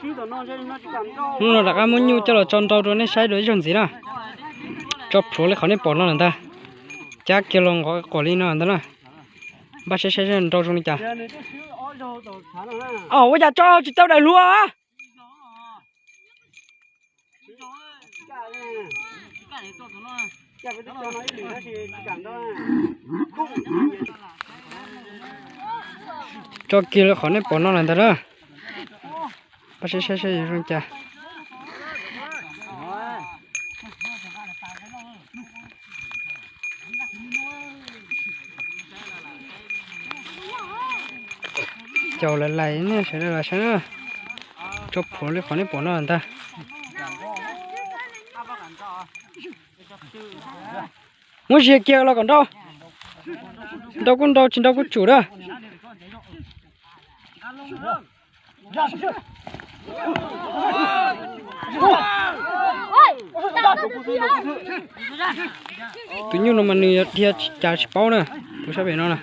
Hnub no rov qab muab nyuj coj los tso nrau rau nej saib dua ib zaug ntxiv na. Tso plhuav li qhov nej pom no lawm ntag. Cab kiag los nqov quas li no ntag na. Npaj saib saib nrau zoo li cas. Ua cas tso tsis tau daim hluas? Tso kiag li qhov nej pom no lawm ntag na. Npaj saib saib saib zoo li cas. Caum lawv lais nej sawv daws los saib na. Tso plhuav li qhov nej pom no ntag. Muab ziag kiag los kom nrau. Nrau kuj nrau, tsis nrau kuj tsum na. Tus nyuj no mas nws dhia cas tsis paub na, tus sab pem no na.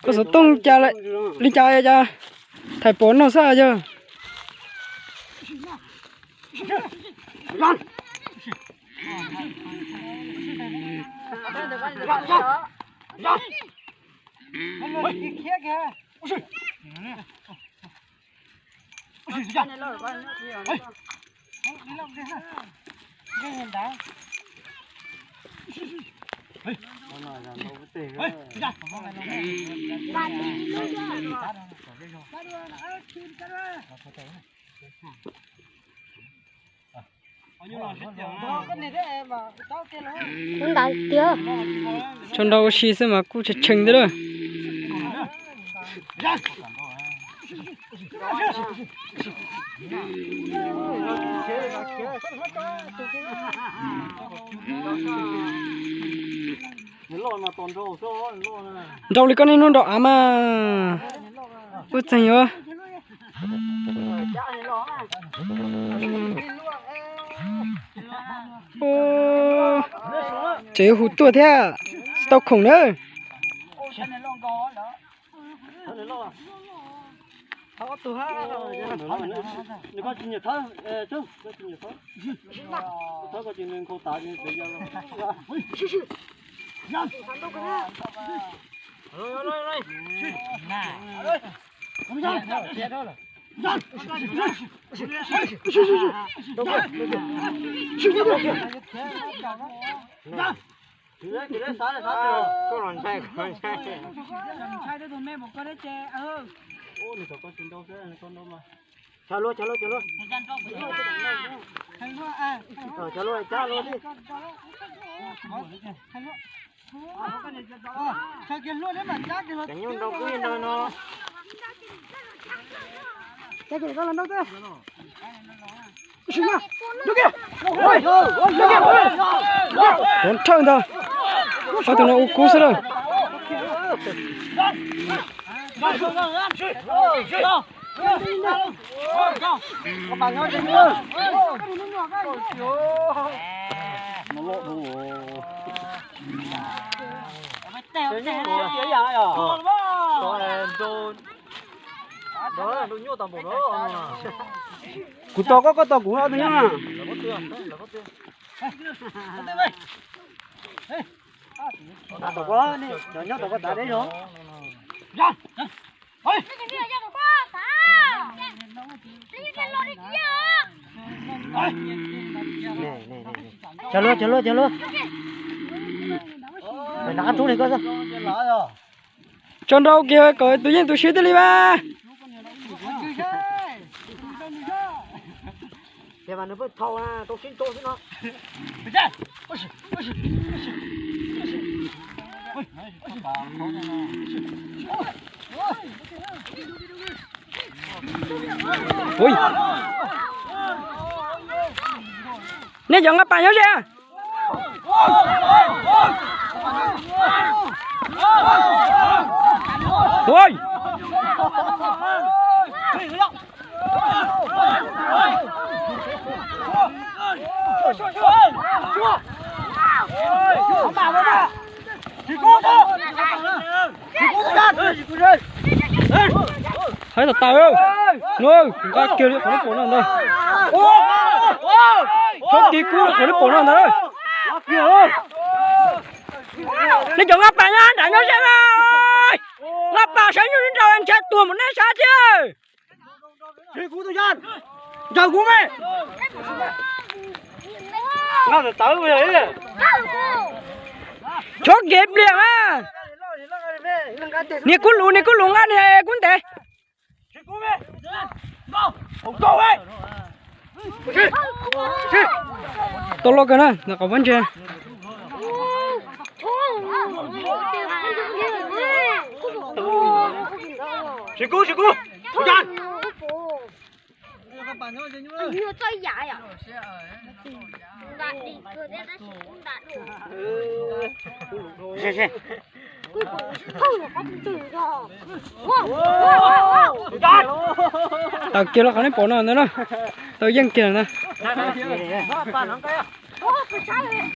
Koj xov tooj li cas, thais pom no xwb yog. Tso nrau ua si xwb mas kuj tshee tshee thiab lawm. Nrau li koj niaj hnub nrau av mas kuj txeeg yuav. Tseem yuav hu tuaj thiab, tsis tau khoom na. Cog lua, cog lua, cog lua. Cog lua, cab lua li. Cov nyuj nrau kwb nrau no. Tuav nrhawj ntag. Ob tug no ua kub xwb lawm. Kuv tos koj, koj tos kuv, ob tug nyob na. Tom koj, cov nyob tom koj tav deb zog. Cog lua, cog lua, cog lua. Nrab rub li koj xwb. Tso nrau kiag kom tus yeej tus swb thiaj li mas. Ui, nej cov nqa pas nyob ze. Ui, Hais tawv tawv, no nqa kiag li qhov nej pom no ntag. Txhob tig kub li qhov nej pom no ntag. Nej cov nqa pas nyob nram nyob ze na, nqa pas sawv nyuj nrau ntshe tuag mus nej sab thiab. Ntshaw kuv me. Txhob kev pliam mas. Niag kub lus, niag kub lus nqa niag kub ntev. Tau loj kawg na, nqa qhov pob ntseg. Tawm kiag los qhov nej pom no ntag na. Tau yeej kiag na.